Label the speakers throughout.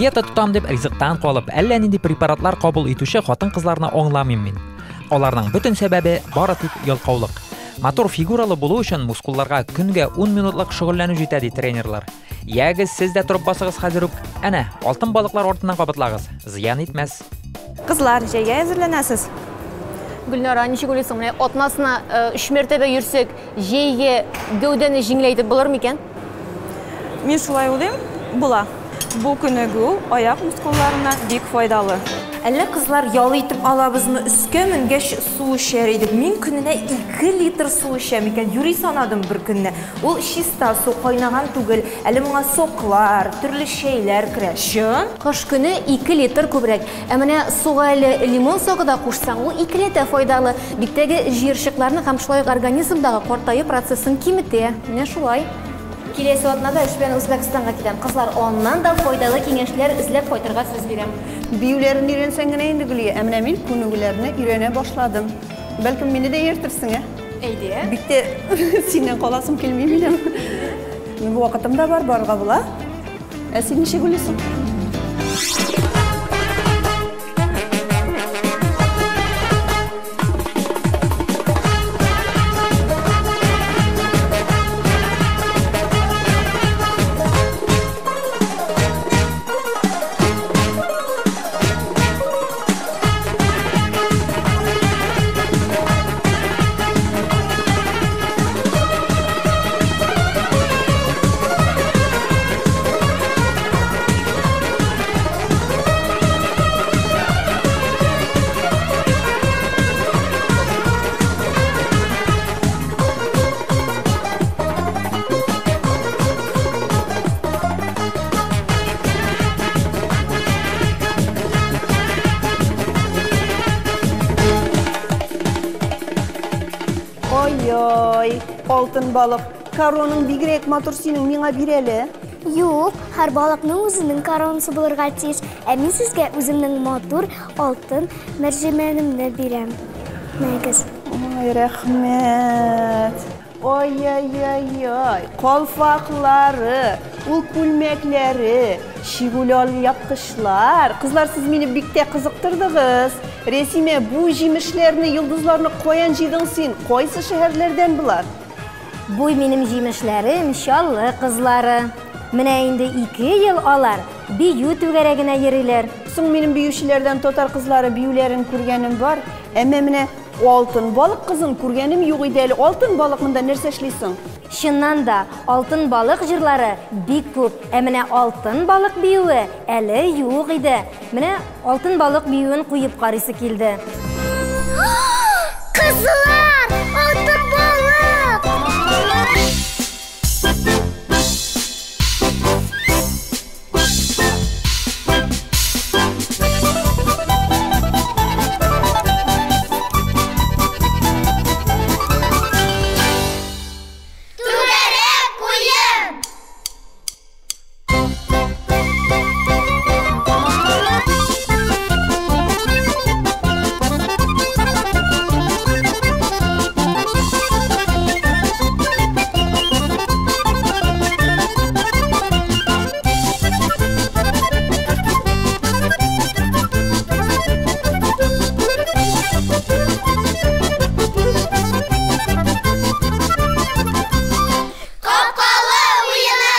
Speaker 1: Диета тотам дип ризыктан калып, әллә нинди препаратлар кабул итүче хатын-кызларны аңламыйм мин. Аларның бөтен сәбәбе бары тик ялкаулык. Матур фигуралы булу өчен мускулларга көнгә 10 минутлык шөгыльләнү җитә, ди тренерлар. Ягез, сез дә торып басыгыз хәзер үк. Әнә, алтын балыклар артыннан кабатлагыз. Зыян итмәс.
Speaker 2: Кызлар, җәйгә әзерләнәсез?
Speaker 3: Гөлнара, ничек уйлыйсың, менә атнасына өч мәртәбә йөрсәк, җәйгә гәүдәне җиңеләйтеп булыр микән?
Speaker 2: Мин шулай уйлыйм, була. Бу күнегү аяк мускулларына бик файдалы.
Speaker 4: Әллә кызлар ял итеп алабызмы? Өскә менгәч су эчәр идек. Мин көненә 2 литр су эчәм икән. Юри санадым бер көнне. Ул чиста су, кайнаган түгел. Әле моңа соклар, төрле чәйләр керә. Чын.
Speaker 3: Кыш көне 2 литр күбрәк. Ә менә суга әле лимон согы да кушсаң, ул икеләтә файдалы. Биттәге җыерчыкларны һәм шулай ук организмдагы картаю процессын киметә. Менә шулай. Киләсе атнада эш белән Үзбәкстанга китәм. Кызлар, аннан да файдалы киңәшләр эзләп кайтырга сүз бирәм.
Speaker 5: Биюләрен өйрәнсәң генә инде, Гөлия. Ә менә мин күнегүләрне өйрәнә башладым. Бәлкем, мине дә ияртерсең, ә?
Speaker 3: Әйдә.
Speaker 5: Бик тә синнән каласым килми минем. Минем вакытым да бар, барырга була. Ә син ничек уйлыйсың? Ай-яй, алтын балык. Короның бигрәк матур синең, миңа бир әле.
Speaker 6: Юк, һәр балыкның үзенең коронасы булырга тиеш. Ә мин сезгә үземнең матур алтын мәрҗемәнемне бирәм. Мәгез.
Speaker 5: Ой, рәхмәт. Ай-яй-яй-яй, калфаклары, ул күлмәкләре, чигүле алъяпкычлар. Кызлар, сез мине бик тә кызыктырдыгыз. Рәсимә, бу җимешләрне, йолдызларны каян җыйдың син? Кайсы шәһәрләрдән болар?
Speaker 7: Бу минем җимешләрем, Чаллы кызлары. Менә инде 2 ел алар бию түгәрәгенә йөриләр.
Speaker 5: Соң минем биючеләрдән татар кызлары биюләрен күргәнем бар. Әмма менә алтын балык кызын күргәнем юк иде әле. Алтын балык монда нәрсә эшли соң?
Speaker 7: Чыннан да, алтын балык җырлары бик күп. Ә менә алтын балык биюе әле юк иде. Менә алтын балык биюен куеп карыйсы килде.
Speaker 6: Кызлар, алтын балык! Түгәрәк уен! Капкалы уены!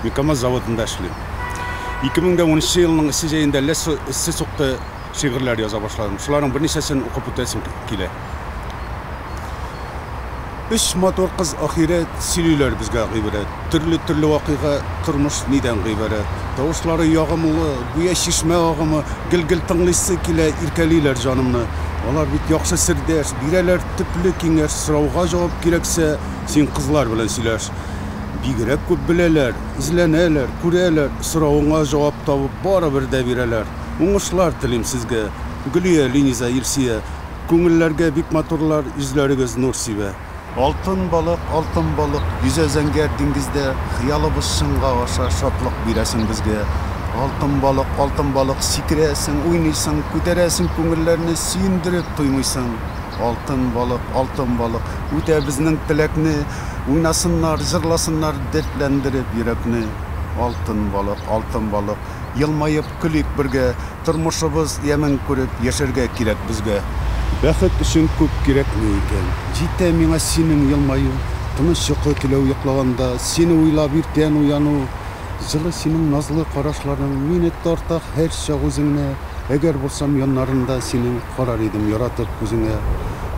Speaker 8: Мин КАМАЗ заводында эшлим. 2013 елның эссе җәендә әллә эссе сукты шигырьләр яза башладым. Шуларның берничәсен укып үтәсем килә. Өч матур кыз ахирәт, сөйлиләр безгә гыйбрәт. Төрле-төрле вакыйга, тормыш нидән гыйбарәт. Тавышлары ягымлы, гүя чишмә агымы, гел-гел тыңлыйсы килә, иркәлиләр җанымны. Алар бит яхшы сердәш, бирәләр төпле киңәш, сорауга җавап кирәксә, син кызлар белән сөйләш. Бигрәк күп беләләр, эзләнәләр, күрәләр, соравыңа җавап табып барыбер дә бирәләр. Уңышлар телим сезгә, Гөлия, Лениза, Илсөя. Күңелләргә бик матурлар, йөзләрегез нур сибә. Алтын балык, алтын балык, йөзә зәңгәр диңгездә, Хыялыбыз чынга аша, шатлык бирәсең безгә. Алтын балык, алтын балык, сикерәсең, уйныйсың, Күтәрәсең күңелләрне, сөендереп туймыйсың. Алтын балык, алтын балык, үтә безнең теләкне, Уйнасыннар, җырласыннар, дәртләндереп йөрәкне. Алтын балык, алтын балык, елмаеп көлик бергә, Тормышыбыз ямен күреп яшәргә кирәк безгә. Бәхет өчен күп кирәкми икән. Җитә миңа синең елмаю. Тыныч йокы теләү йоклаганда, сине уйлап иртән уяну. Җылы синең назлы карашларың мине тарта һәрчак үзеңә. Әгәр булсам яннарында синең, карар идем яратып күзеңә.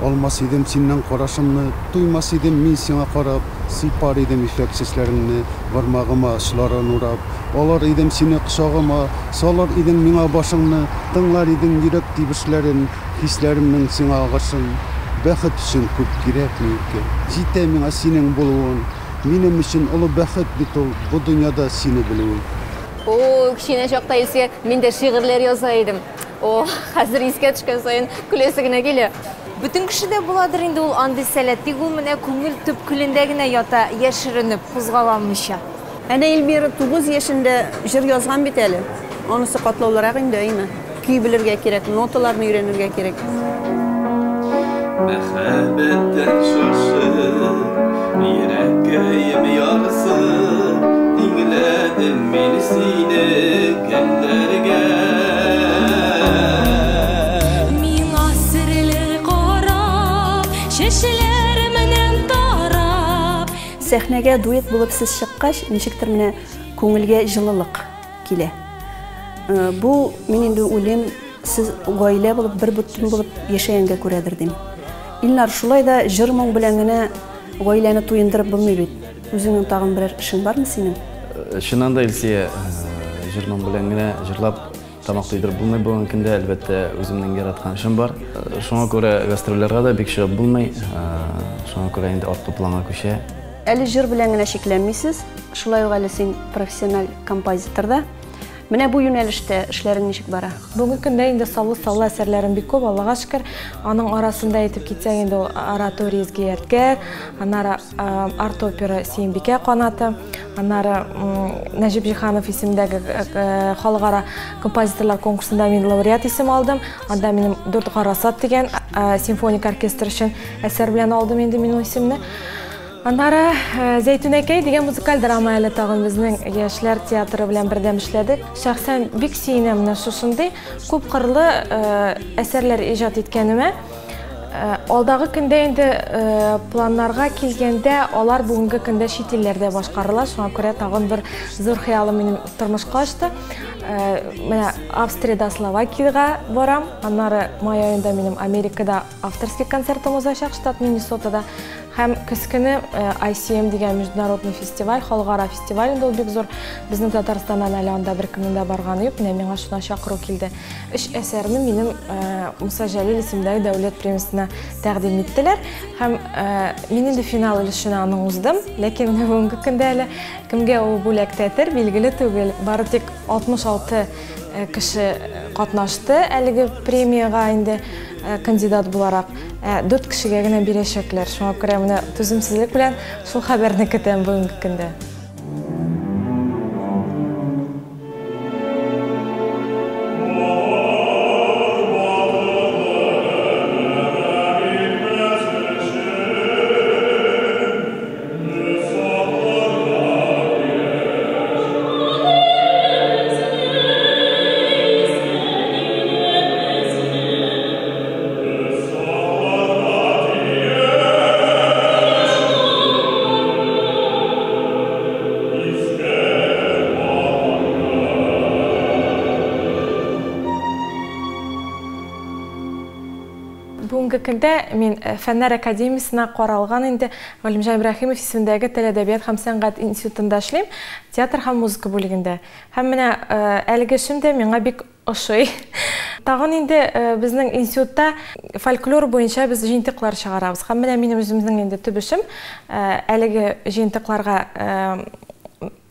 Speaker 8: Алмас идем синнән карашымны, туймас идем мин сиңа карап, сыйпар идем ефәк чәчләреңне, бармагыма очларын урап. Алыр идем сине кочагыма, Салыр идең миңа башыңны, Тыңлар идең йөрәк тибешләрен, Хисләремнең сиңа агышын. Бәхет өчен күп кирәкми икән, Җитә миңа синең булуың. Минем өчен олы бәхет бит ул, Бу дөньяда сине белүем.
Speaker 3: О, кечкенә чакта искә, мин дә шигырьләр яза идем. О, хәзер искә төшкән саен көләсе генә килә.
Speaker 4: Бөтен кешедә буладыр инде ул андый сәләт, тик ул менә күңел төпкелендә генә ята, яшеренеп, кузгала алмыйча.
Speaker 5: Әнә Эльмира 9 яшендә җыр язган бит әле. Анысы катлаулырак инде, әйме? Көй белергә кирәк, ноталарны өйрәнергә кирәк.
Speaker 9: Мәхәббәттән шашып, йөрәккәем ярсып, Тиңләдем мин сине көннәргә.
Speaker 10: Миңа серле карап, чәчләремнән тарап.
Speaker 5: Сәхнәгә дуэт булып сез чыккач, ничектер менә күңелгә җылылык килә. Бу, мин инде уйлыйм, сез гаилә булып, бер бөтен булып яшәгәнгә күрәдер дим. Илнар, шулай да җыр-моң белән генә гаиләне туендырып булмый бит. Үзеңнең тагын берәр эшең бармы синең?
Speaker 11: Чыннан да, Илсөя, җыр-моң белән генә җырлап тамак туйдырып булмый бүгенге көндә, әлбәттә, үземнең яраткан эшем бар. Шуңа күрә гастрольләргә дә бик чыгып булмый. Шуңа күрә инде арткы планга күчә.
Speaker 5: Әле җыр белән генә чикләнмисез, шулай ук әле син профессиональ композитор да. Менә бу юнәлештә эшләрең ничек бара?
Speaker 12: Бүгенге көндә инде саллы-саллы әсәрләрем бик күп, Аллага шөкер. Аның арасында әйтеп китсәң инде ул оратория Изге Ядкәр, аннары арт-опера Сөембикә канаты, аннары Нәҗип Җиһанов исемендәге халыкара композиторлар конкурсында мин лауреат исеме алдым. Анда минем Дүрт гарасат дигән симфоник оркестр өчен әсәр белән алдым инде мин ул исемне. Аннары Зәйтүнәкәй дигән музыкаль драма әле тагын безнең яшьләр театры белән бердәм эшләдек. Шәхсән бик сөенәм менә шушындый күпкырлы әсәрләр иҗат иткәнемә. Алдагы көндә инде планнарга килгәндә, алар бүгенге көндә чит илләрдә башкарыла. Шуңа күрә тагын бер зур хыялым минем тормышка ашты. Менә Австриядә Словакиягә барам. Аннары май аенда минем Америкада авторский концертым узачак, штат Миннесотада. Һәм көз көне ICM дигән международный фестиваль, халыкара фестиваль инде ул бик зур. Безнең Татарстаннан әле анда беркемнең дә барганы юк. Менә миңа шуна чакыру килде. Өч әсәрне минем Муса Җәлил исемендәге дәүләт премиясенә тәкъдим иттеләр. Һәм мин инде финал өлешенә аның уздым. Ләкин менә бүгенге көндә әле кемгә ул бүләк тәтер, билгеле түгел. Бары тик 66 кеше катнашты әлеге премиягә инде кандидат буларак. 4 кешегә генә бирәчәкләр. Шуңа күрә менә түземсезлек белән шул хәбәрне көтәм бүгенге көндә. Бүгенге көндә мин Фәннәр академиясенә каралган инде Галимҗан Ибраһимов исемендәге тел, әдәбият һәм сәнгать институтында эшлим, театр һәм музыка бүлегендә. Һәм менә әлеге эшем дә миңа бик ошый. Тагын инде безнең институтта фольклор буенча без җыентыклар чыгарабыз. Һәм менә минем үземнең инде төп эшем әлеге җыентыкларга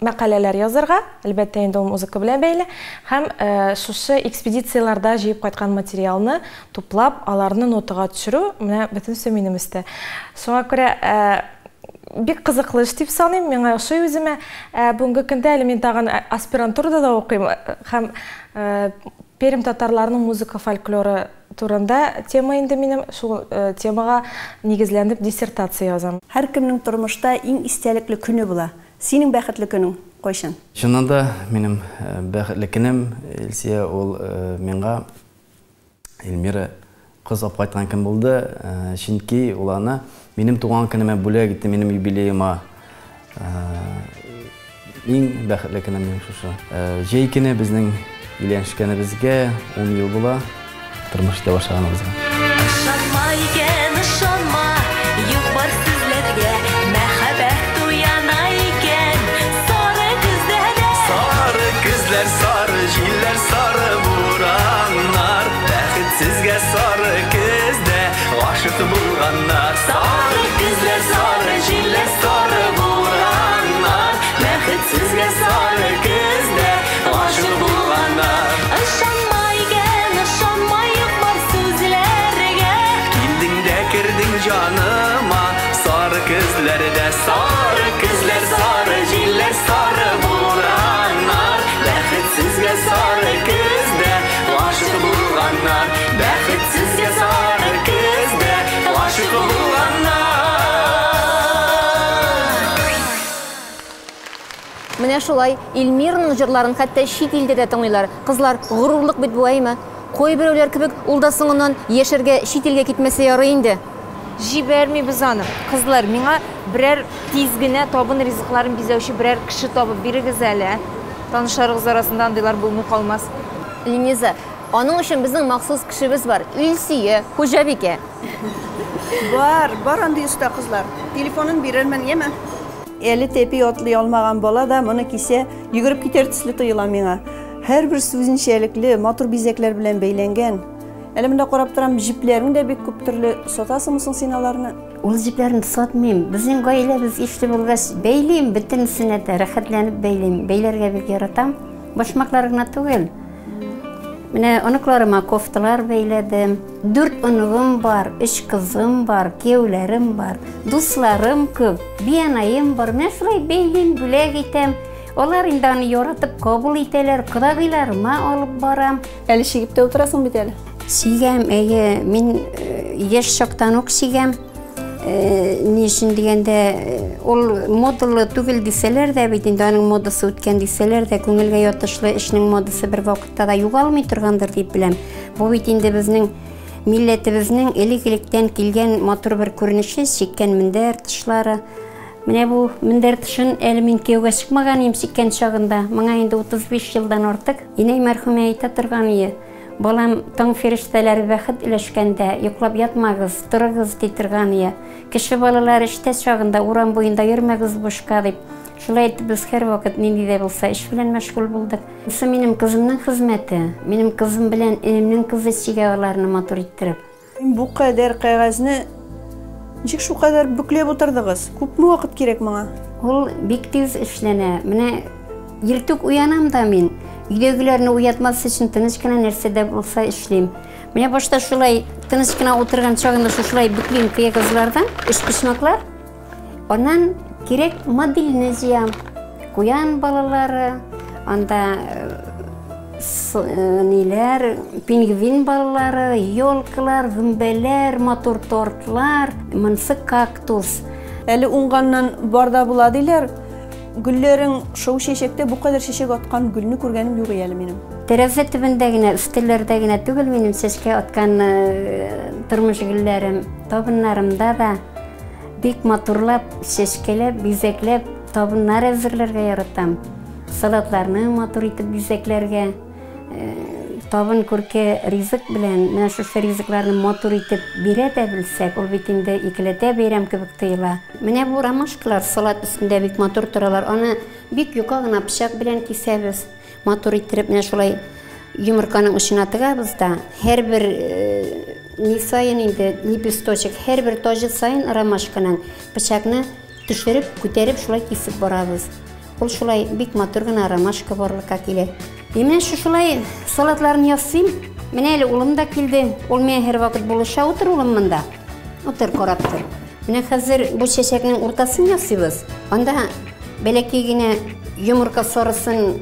Speaker 12: мәкаләләр язарга, әлбәттә инде ул музыка белән бәйле, һәм шушы экспедицияләрдә җыеп кайткан материалны туплап, аларны нотага төшерү, менә бөтенесе минем өстә. Шуңа күрә бик кызыклы эш дип саныйм, миңа ошый үземә. Бүгенге көндә әле мин тагын аспирантурада да укыйм һәм Пермь татарларының музыка фольклоры турында тема инде минем, шул темага нигезләнеп диссертация язам.
Speaker 5: Һәркемнең тормышта иң истәлекле көне була. Синең бәхетле көнең кайчан?
Speaker 11: Чыннан да, минем бәхетле көнем, Илсия, ул миңа Эльмира кыз алып кайткан көн булды, чөнки ул аны минем туган көнемә бүләк итте, минем юбилеема. Иң бәхетле көнем минем шушы. Җәй көне безнең өйләнешкәнебезгә 10 ел була, тормыш итә башлаганыбызга.
Speaker 10: Ышанма икән, ышанма, юк бар сүзләргә, мәхәббәт уяна икән, сары көздә дә.
Speaker 9: Сары көзләр, сары җилләр, сары бураннар, бәхетсезгә сары көздә гашык булганнар. Сары көзләр, сары җилләр, сары бураннар, бәхетсезгә сары көздә гашык булганнар.
Speaker 10: Ышанма икән, ышанма, юк бар сүзләргә.
Speaker 9: Килдең дә кердең җаныма, сары көзләрдә, сары көзләр, сары җилләр, сары бураннар, бәхетсезгә сары көздә гашык булганнар, бәхетсезгә сары көздә гашык булганнар.
Speaker 3: Менә шулай Эльмираның җырларын хәтта чит илдә дә тыңлыйлар. Кызлар, горурлык бит бу, әйме? Кайберәүләр кебек ул да соңыннан яшәргә чит илгә китмәсә ярый инде.
Speaker 4: Җибәрмибез аны. Кызлар, миңа берәр тиз генә табын ризыкларын бизәүче берәр кеше табып бирегез әле, ә? Танышларыгыз арасында андыйлар булмый калмас.
Speaker 3: Лениза, аның өчен безнең махсус кешебез бар. Илсөя, хуҗабикә.
Speaker 5: Бар, бар андый оста кызлар. Телефонын бирермен, яме? Әле тәпи атлый алмаган бала да моны кисә, йөгереп китәр төсле тоела миңа. Һәрбер үзенчәлекле, матур бизәкләр белән бәйләнгән. Әле монда карап торам, җипләрең дә бик күп төрле. Сатасыңмы соң син аларны?
Speaker 13: Ул җипләрне сатмыйм. Безнең гаиләбез ишле булгач, бәйлим, бөтенесенә дә рәхәтләнеп бәйлим. Бәйләргә бик яратам. Башмаклар гына түгел. Менә оныкларыма кофталар бәйләдем. 4 оныгым бар, 3 кызым бар, кияүләрем бар, дусларым күп, бианаем бар. Менә шулай бәйлим, бүләк итәм. Алар инде аны яратып кабул итәләр, кодагыйларыма алып барам.
Speaker 5: Әле чигеп тә утырасың бит әле.
Speaker 13: Чигәм, әйе, мин яшь чактан ук чигәм. Ни өчен дигәндә, ул модалы түгел дисәләр дә бит инде, аның модасы үткән дисәләр дә, күңелгә ятышлы эшнең модасы бер вакытта да югалмый торгандыр дип беләм. Бу бит инде безнең милләтебезнең элек-электән килгән матур бер күренеше, чиккән мендәр тышлары. Менә бу мендәр тышын әле мин кияүгә чыкмаган идем чиккән чагында. Моңа инде 35 елдан артык. Инәй мәрхүмә әйтә торган иде: Балам, таң фирештәләре бәхет өләшкәндә йоклап ятмагыз, торыгыз ди торган иде. Кеше балалары эштә чагында урам буенда йөрмәгез бушка дип. Шулай итеп без һәрвакыт нинди дә булса эш белән мәшгуль булдык. Бусы минем кызымның хезмәте. Минем кызым белән энемнең кызы чигә аларны матур иттереп.
Speaker 5: Бу кадәр кәгазьне ничек шул кадәр бөкләп утырдыгыз? Күпме вакыт кирәк моңа?
Speaker 13: Ул бик тиз эшләнә. Менә иртүк уянам да мин. Өйдәгеләрне уятмас өчен тыныч кына нәрсә дә булса эшлим. Менә башта шулай тыныч кына утырган чагында шушылай бөклим кәгазьләрдән, өчпочмаклар. Аннан кирәк модельне җыям. Куян балалары, анда ниләр, пингвин балалары, елкалар, гөмбәләр, матур тортлар, монсы кактус.
Speaker 5: Әле уңганнан бар да була диләр. Гөлләрең шау чәчәктә, бу кадәр чәчәк аткан гөлне күргәнем юк әле минем.
Speaker 13: Тәрәзә төбендә генә, өстәлләрдә генә түгел минем чәчкә аткан тормыш гөлләрем, табыннарымда да бик матурлап, чәчкәләп, бизәкләп табыннар әзерләргә яратам. Салатларны матур итеп бизәкләргә, Табын күрке ризык белән, менә шушы ризыкларны матур итеп бирә дә белсәк, ул бит инде икеләтә бәйрәм кебек тоела. Менә бу ромашкалар салат өстендә бик матур торалар. Аны бик юка гына пычак белән кисәбез. Матур иттереп менә шулай йомырканың очына тыгабыз да, һәрбер ни саен инде лепесточек, һәрбер таҗы саен ромашканың пычакны төшереп, күтәреп шулай кисеп барабыз. Ул шулай бик матур гына ромашка барлыкка килә. И менә шушылай салатларны ясыйм. Менә әле улым да килде. Ул миңа һәрвакыт булыша. Утыр, улым, монда. Утыр, карап тор. Менә хәзер бу чәчәкнең уртасын ясыйбыз. Анда бәләкәй генә йомырка сарысын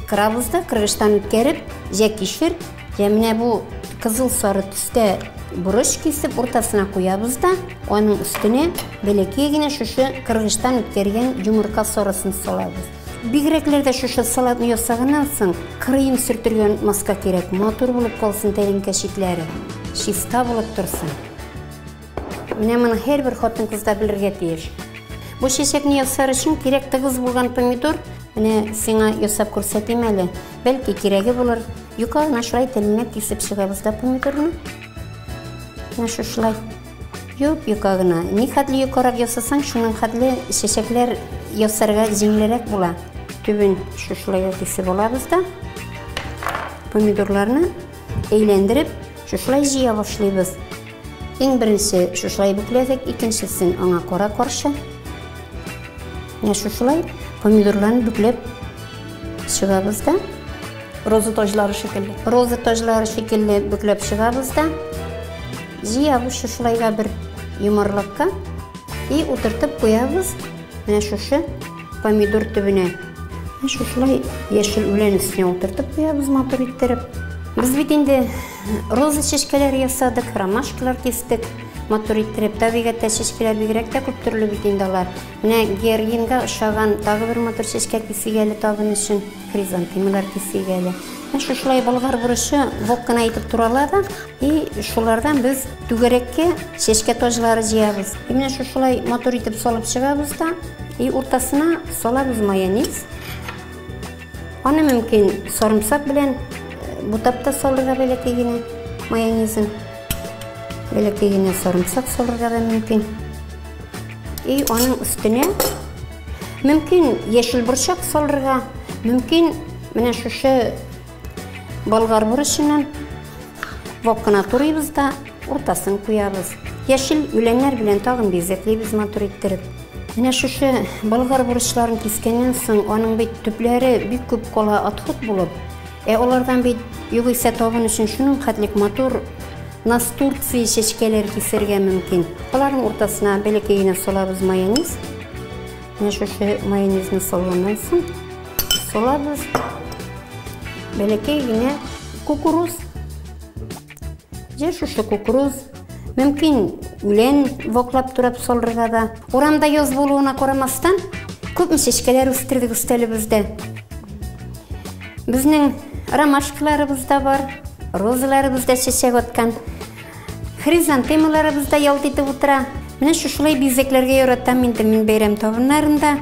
Speaker 13: кырабыз да, кыргычтан үткәреп, җә кишер, җә менә бу кызыл сары төстә борыч кисеп уртасына куябыз да, аның өстенә бәләкәй генә шушы кыргычтан үткәргән йомырка сарысын салабыз. Бигрәкләр дә шушы салатны ясаганнан соң кырыен сөртергә онытмаска кирәк. Матур булып калсын тәлинкә читләре, чиста булып торсын. Менә моны һәрбер хатын-кыз да белергә тиеш. Бу чәчәкне ясар өчен кирәк тыгыз булган помидор. Менә сиңа ясап күрсәтим әле. Бәлки кирәге булыр. Юка гына шулай телемләп кисеп чыгабыз да помидорны. Менә шушылай. Юп-юка гына. Ни хәтле юкарак ясасаң, шуның хәтле чәчәкләр ясарга җиңелрәк була. Төбен шушылай кисеп алабыз да, помидорларны әйләндереп, шушылай җыя башлыйбыз. Иң беренче шушылай бөкләдек, икенчесен аңа кара каршы. Менә шушылай помидорларны бөкләп чыгабыз да.
Speaker 5: Роза таҗлары шикелле.
Speaker 13: Роза таҗлары шикелле бөкләп чыгабыз да. Җыябыз шушылайга бер йомарлакка и утыртып куябыз менә шушы помидор төбенә. Менә шушылай яшел үлән өстенә утыртып куябыз матур иттереп. Без бит инде роза чәчкәләре ясадык, ромашкалар кистек матур иттереп. Табигатьтә чәчкәләр бигрәк тә күп төрле бит инде алар. Менә георгинга ошаган тагы бер матур чәчкә кисик әле табын өчен, хризантемалар кисик әле. Менә шушылай болгар борычы вак кына итеп турала да, и шулардан без түгәрәккә чәчкә таҗлары җыябыз. И менә шушылай матур итеп салып чыгабыз да, и уртасына салабыз майонез. Аны мөмкин сарымсак белән бутап та салырга бәләкәй генә майонезын. Бәләкәй генә сарымсак салырга да мөмкин. И аның өстенә мөмкин яшел борчак салырга, мөмкин менә шушы болгар борычыннан вак кына турыйбыз да уртасын куябыз. Яшел үләннәр белән тагын бизәклибез матур иттереп. Менә шушы болгар борычларын кискәннән соң аның бит төпләре бик күп кала отход булып, алардан бит югыйсә табын өчен шуның хәтлек матур настурция чәчкәләр кисергә мөмкин. Аларның уртасына бәләкәй генә салабыз майонез. Менә шушы майонезны салганнан соң салабыз бәләкәй генә кукуруз. Җә шушы кукуруз. Мөмкин үлән ваклап турап салырга да. Урамда яз булуына карамастан, күпме чәчкәләр үстердек өстәлебездә. Безнең ромашкаларыбыз да бар, розаларыбыз да чәчәк аткан, хризантемаларыбыз да ялт итеп утыра. Менә шушылай бизәкләргә яратам инде мин бәйрәм табыннарында.